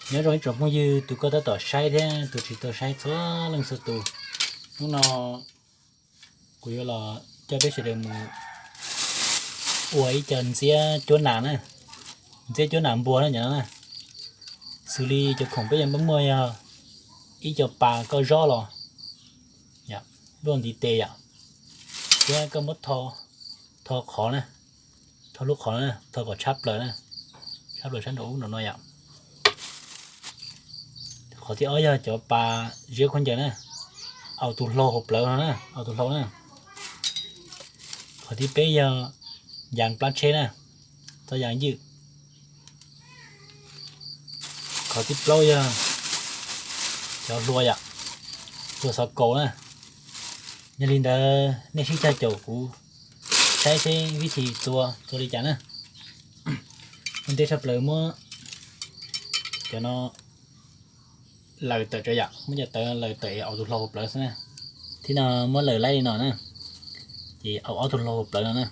Nyob zoo ib tsoom phooj ywg, tus koj tab tom saib thiab tus tsis tau saib txhua leej txhua tus. Hnub no kuv yuav los coj peb sawv daws mus ua ib co ntxiab cuab nas na, ntxiab cuab nas npua na cov no na. Xws li cov khoom peb yuav muaj yog ib co pas koj zob los luaj ntiv tes yom, thiab koj muab tho qhov na, tho lub qhov na, tho kom tshab plaws na, tshab plaws sab nraum ub nraum no yom. Qhov thib ob yog cov pas ziab khaub ncaws na, aus tus hlau hauv plawv no na, aus tus hlau na. Qhov thib peb yog yas plab tsheb na, txoj yas ywj. Qhov thib plaub yog cov hlua yom, hlua xov kaus na. Yog li ntawd nej sib cag caum kuv saib seb vib thi tua tua li cas na. Ua ntej tshaj plaws muab cov no laws tawm tso yom, muab cov tawv laws tawm es aus tus hlau hauv plawv xwb na. Thib no muab laws laib li no na, ces aus ob tug hlau hauv plawv no na.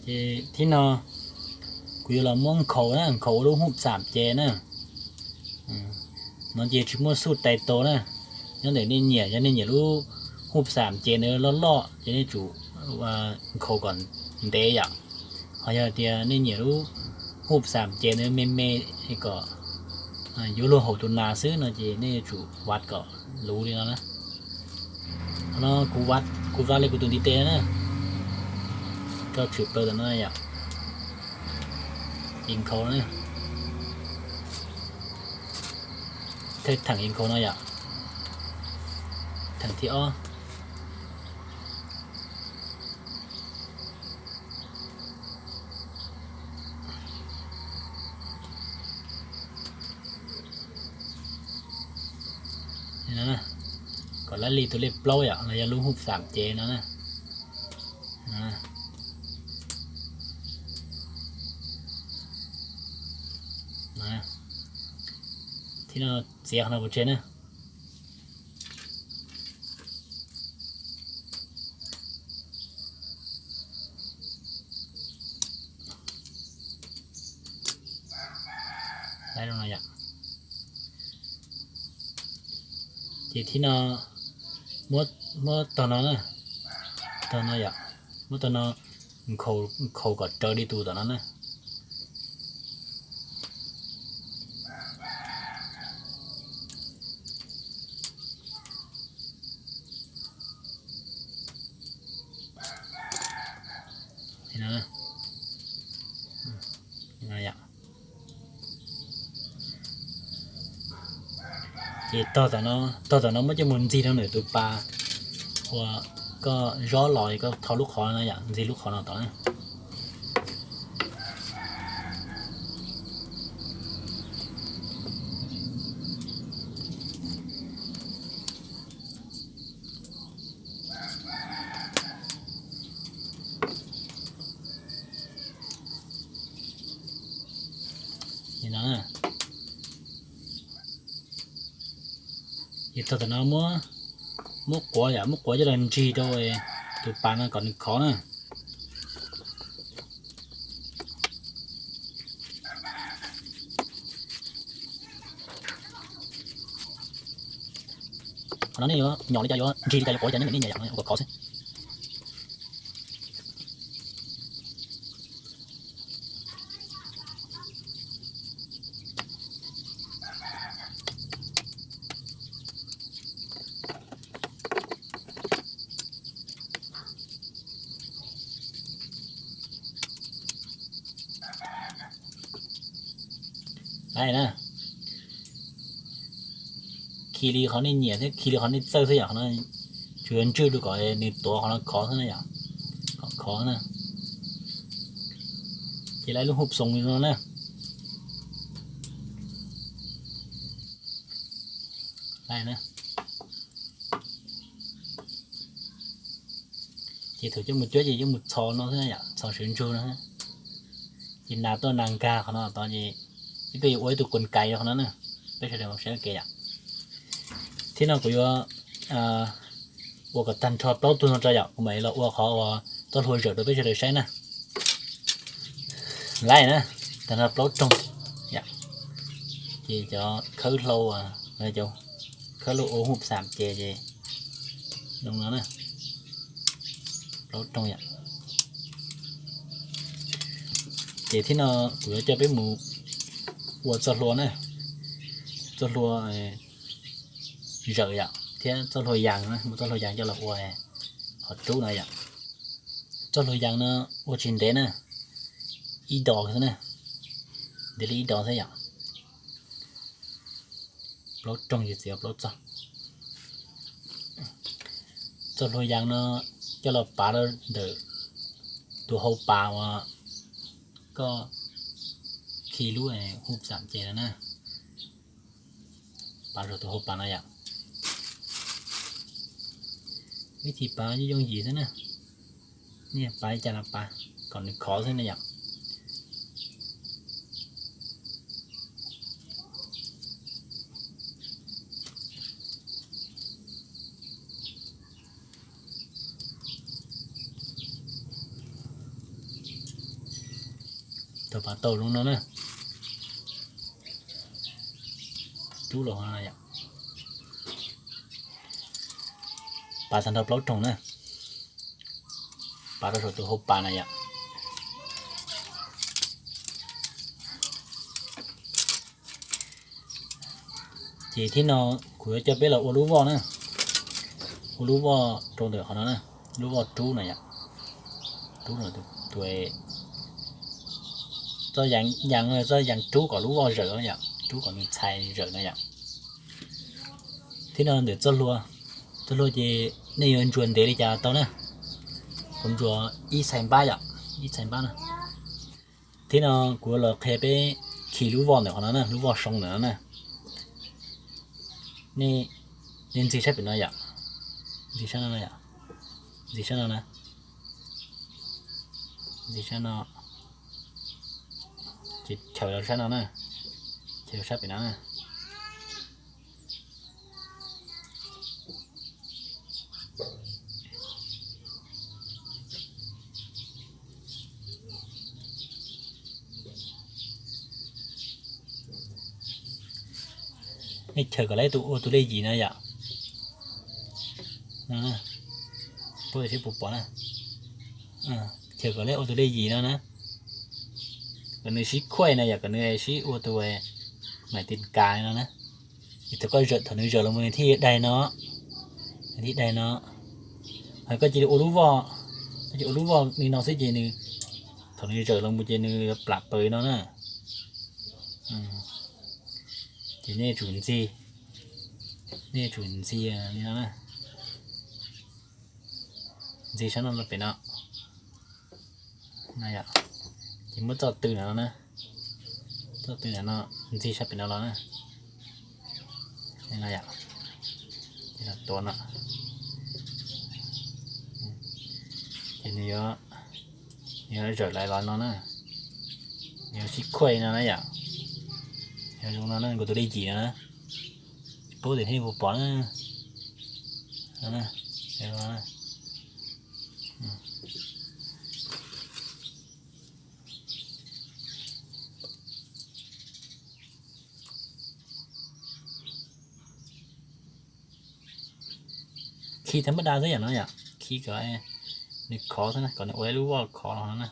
Ces thib no kuv yuav los muab nkhaus na, nkhaus ua lub hub xam ces na. No ces tsis muaj xuj tais tau na. Nyob ntawm nej nyiam, yog nej nyiam lub hub xam ces nws loj loj ces nej tsum nkhaus kom ntev yom. Ho yog tias nej nyiam lub hub xam ces nws me me kom yuav luag haus tus nas xwb no ces nej yuav tsum vaj kom luv li no na. Qhov no kuv vaj li kuv tus ntiv tes na, rau tshwm plaws tom no yom. Ces nkhaus na, thawj theem nkhaus no yom, theem thib ob. Kom lab li tus lej plaub yom, los yog lub hub xam ces no na. Thib no txiav qhov no pov tseg na. Ces thib no muab tog no na, tog no yom, muab tog no nkhaus kom raws li tus tom no na. Ces tog tom no muab coj mus ntxig rau nws tus pas uas koj zob los koj tho lub qhov no yom, ntxig lub qhov no tom na. Ces tog tom no muab, muab quav yom, muab quav coj los ntsig rau tus pas no kom nws khov na. Qhov no nej yuav nyom li cas yuav ntsig li cas yuav quav li cas nej nyiam nej nyiam yom, ua kom khov xwb. Khi li qhov nej nyiam thiab khi li qhov nej txawj xwb yom, qhov no tsuas yuav ntswj rau kom nws tuav qhov no khov xwb na yom, kom khov na. Ces lawv lub hub xoos li no na. Ces thaum coj mus cuab ces coj mus txhos no xwb yom, txhos sawv ntsug no. Ces nas tuaj nas nkag qhov no tod ces ib pliag yuav ua ib tug koos kais rau qhov no na. Peb sawv daws saib ua ke yom. Thiab no kuv yuav ua kom tag nrho plaub tug no tso yom, kuv mam li los ua qhov uas txoj hlua zawm rau peb sawv daws saib na. laij na, tag nrho plaub rooj yom. Ces cov khawb hlau, cov khawb hlau ua hub xam ces ces zoo no na, plaub rooj yom. Ces thib no kuv yuav coj peb mus ua txoj hlua na, txoj hlua zawm yom, thiab txoj hlua yas na, muab txoj hlua yas coj los ua qhov rub no yom. Txoj hlua yas no ua tsis ntev na, ib dos xwb na, ntev li ib dos xwb yom. Plaub rooj ces txiav plaub txoj. Txoj hlua yas no coj los pav rau ntawm tus hau pas uas koj khi lub hub xam ces no na, pav rau tus hau pas no yom. Vib thib pav yooj yim xwb na, nej pav li cas los pav kom nws khov xwb na yom. Tau pav tau zoo no na, rub los no yom. Pav tag nrho plaub rooj na, pav rau saum tus hau pas na yom. Ces thib no kuv yuav coj peb los ua lub voj na, ua lub voj rau ntawm qhov no na, lub voj rub no yom, rub no tus, txoj yas, txoj yas rub kom lub voj zawm yom, rub kom nws txhais zawm no yom. Thib no ntawm txoj hlua, txoj hlua ces nej yuav ntsuas ntev li cas tau na, kuv ntsuas ib txhais npab yom, ib txhais npab na. Thib no kuv los qhia peb khi lub voj ntawm qhov no na, lub voj soo ntawm no na. Nej, nej ntxig sab pem no yom, ntxig sab no, ntxig sab no na, ntxig sab no, ces chaws rau sab no na, chaws rau sab pem no na. Nej chaws kom lawv ua tus lej yim no yom. Pub sib puas pom na. Chaws kom lawv ua tus lej yim no na, kom nws sib khuaij no yom, kom nws sib ua tus maim tis kas no na. Ces thaum koj zawm, thaum nws zawm los mus nws thiaj daig no, nws thiaj daig no. Hos koj cia li ua lub voj, koj cia li ua lub voj li no xwb ces nws, thaum nws zawm los mus ces nws yuav plam plaws no na. Ces nej tsum ntxig, nej tsum ntxig li no na. Ntxig sab no los pem no. Ces muab txoj tw no na, txoj tw no ntxig sab pem no los na. Li no yom, ces los tuav no. Ces nws yuav, nws yuav zawm lawv los no na, nws yuav sib khuaij no na yom. Yog zoo no na, nkaus tus lej yim no na. Pub tias nej puas pom na. Khi thab mab da xwb yom no yom, khi kom nws khov xwb na, kom nws ua ib lub voj khov los no na.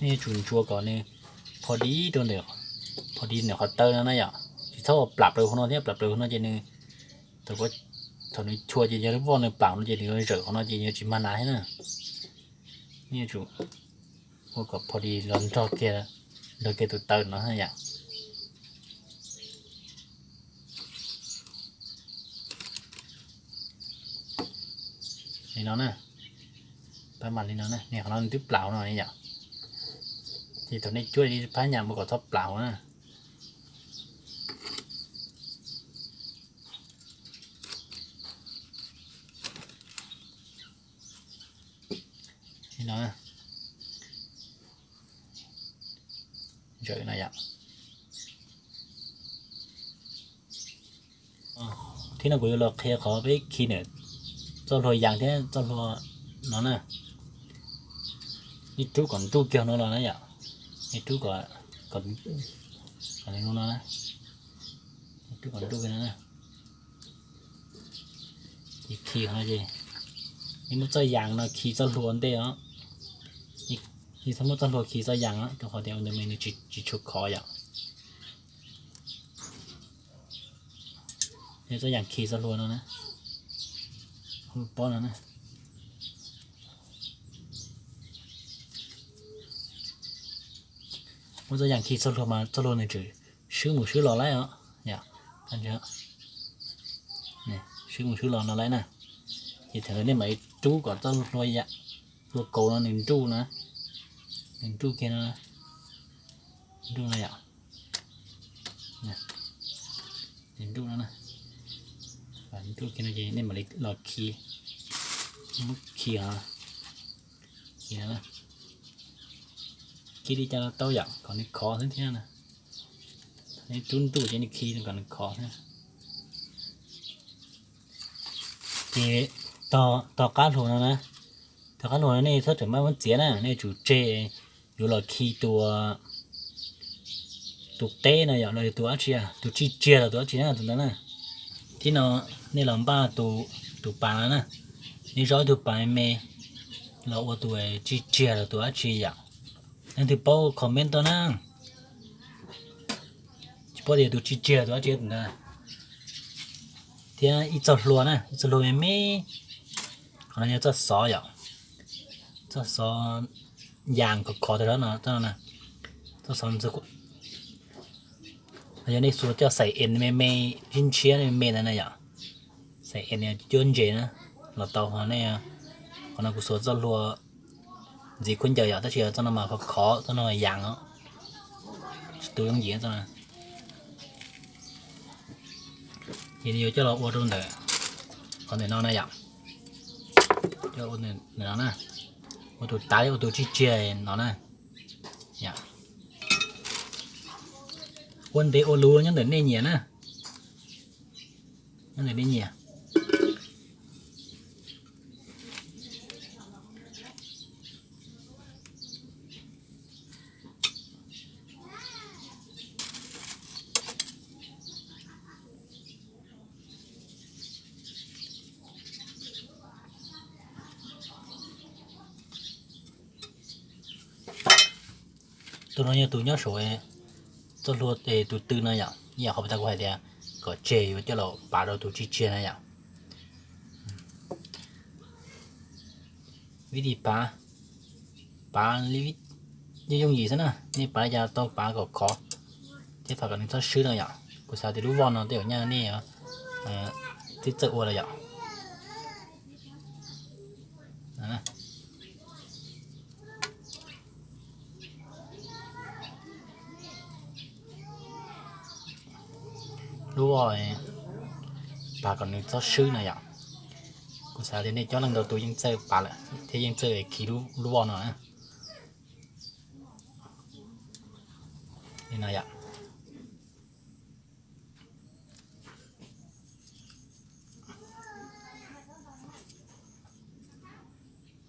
Nej yuav tsum ntsuas kom nws pho di rau ntawm, pho di ntawm qhov taw no na yom, tsis txhob plam plaws hauv no thiab, plam plaws hauv no ces nws, thaum nws chua ces yog lub voj nws plam no ces nws yuav zawm qhov no ces yuav tsis mag nas thiab na. Nej yuav tsum ua kom pho di los nrog kiag, nrog kiag tus taw no yom. Li no na, pab mam li no na, niam qhov no nws twb plam no yom. Ces thaum nej cuab li phab nyas mus kom txhob plam na. Li no, Ntawm no yom. Thiab no kuv yuav los qhia qhov peb khi ntawm txoj hlua yas thiab txoj hlua no na. Nej rub kom nruj kiag no los na yom. Nej rub kom, kom no na. Rub kom nruj kiag no na. Ces khi qhov no ces nej muab txoj yas no khi txoj hlua ntej os. Nej txhob muab txoj hlua khi txoj yas os, rau qhov tias ua ntawd mas nws tsis tshua khov yom. Nej txoj yas khi txoj hlua no na, pob no na. Muab txoj yas khi txoj hlua mas txoj hlua nws tseem swb mus swb los lawm os. Yom, swb mus swb los no lawm na. Ces thaum ntawd nej mam li rub kom txoj hlua yas, hlua kaus no nws nruj na, nws nruj kiag no, nruj no yom. Nws nruj no, nruj kiag no ces nej mam li los khi, muab khi, khi no, khi li cas los tau yom, kom nws khov xwb thiab na. Nej rub nruj ces nej khi kom nws khov thiab. Ces tog qab hlua no na, tog qab hlua no nej txhob rawm maj muab txiav na, nej tsum tseg yuav los khi tus, tus teb no yom, los yog tus dab tsi, tus tsij tsiag los tus dab tsi na, tus ntawd na. Thiab no nej los npaj tus pas no na, nej zov ib tug pas me me los ua tus tsij tsiag los tus dab tsi yom. Leej twg paub comment tuaj na. Tsis paub tias tus tsij tsiag tus dab tsi tus ntawd. Thiab ib txoj hlua na, ib txoj hlua me me, qhov no yog txoj xov yom, txoj xov yas khov khov tag no, txoj xov, yog nej xuas coj xaim es me me, ntshiab ntshiab me me ntawd na yom, xaim es cuab ntses na los tau. Ho nej, qhov no kuv xuas txoj hlua ntxiv khaub ncaws yom, tab sis txoj no mas khov khov, txoj no mas yas os, tsis tu yooj yim txoj no. Ces nws yuav coj los ua rau ntawm qhov ntawm no na yom, coj ua ntawm no na, ua tus tav thiab ua tus tsij tsiag no na. Ua ntev ua luv nyob ntawm nej nyiam na, nyob ntawm nej nyiam. Tus no yog tus nyob saum txoj hlua tus tw no yom, ib yam qhov puag ta kuv hais tias kom tseg yuav coj los pav rau tus tsij tsiag na yom. Vib thib pav, pav li yooj yim xwb na, nej pav li cas tau pav kom khov thiab pav kom nws txhob swb no yom. Kuv xav tias lub voj no tej zaum nyaj nej twb txawj ua lawm yom. Lub voj pav kom nws txhob swb no yom. Kuv xav tias nej coob leej ntau tus yeej txawj pav lawm thiab yeej txawj khi lub voj no na. Li no yom.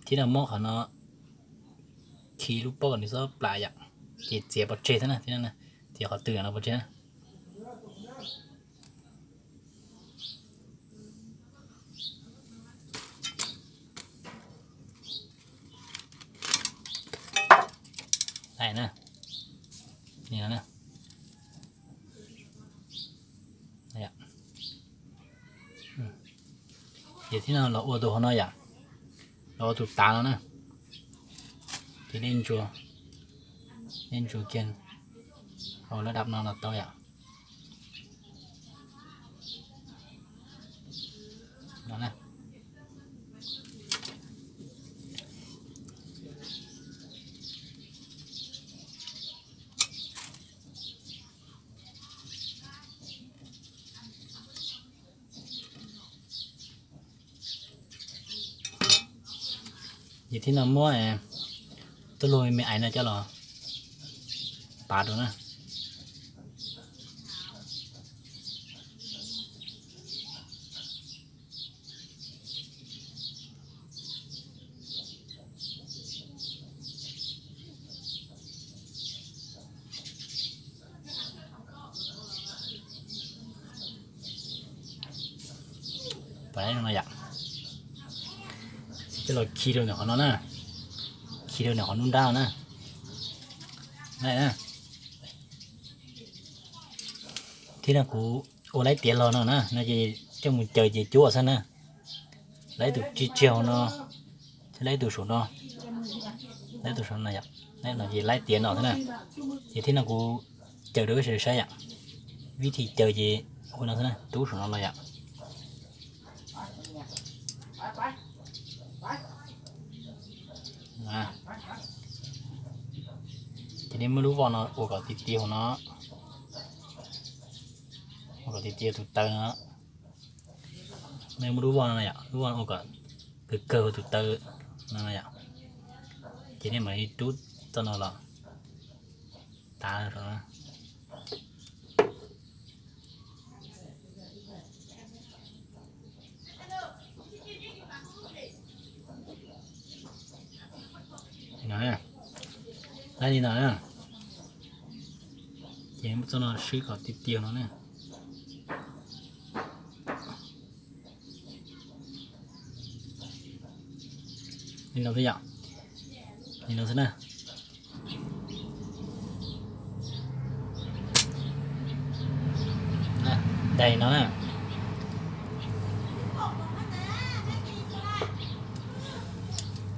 Thiab no muab qhov no khi lub pob kom nws txhob plam yom, ces txiav pov tseg xwb na, txiav qhov tw no pov tseg na. Ces thiab no los ua tus hauv no yom, los ua tus tav no na. Ces nej ntsuas, nej ntsuas kiag hauv lab dab no los tau yom. Ces thiab no muab txoj hlua me me ais no coj los pav rau na. Pab no yom, coj los khi rau ntawm qhov no na, khi rau ntawm qhov nruab nrab na. Thiab no kuv ua laib tiav los no na, no ces coj mus caws ces cuab xwb na. Laib tus tsis tsis hauv no, thiab laib tus saum no, laib tus saum no yom, laib no ces laib tiav no xwb na. Ces thiab no kuv caws rau peb sawv daws saib yom, vib thi caws ces ua no xwb na, rub saum no los yom. Ces nej muab lub voj no ua kom tiav tiav hauv no, ua kom tiav tiav tus taw no. Nej muab lub voj no yom, lub voj no ua kom kawg kawg tus taw no yom. Ces nej mam li rub txoj no los tav. Li no, laib li no na. Ces muab txoj no swb kom tiag tiag no na. Li no xwb yom, li no xwb na. Daim no na.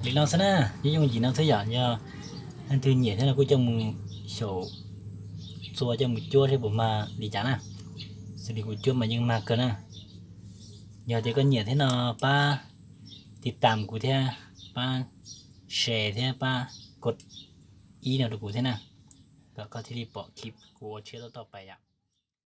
Li no xwb na, yooj yooj yim no xwb yom. Yog leej twg nyiam thiab no kuj coj mus xyaum txua coj mus cuab seb puas mag li cas na. Xws li kuv cuab mas yeej mag kawg na. Yog tias koj nyiam thiab no pab tiv tam kuv thiab, pab share thiab pab kos ib no rau kuv thiab na, kom koj thiaj li pom clip kuv ua tshiab toj toj pais yom.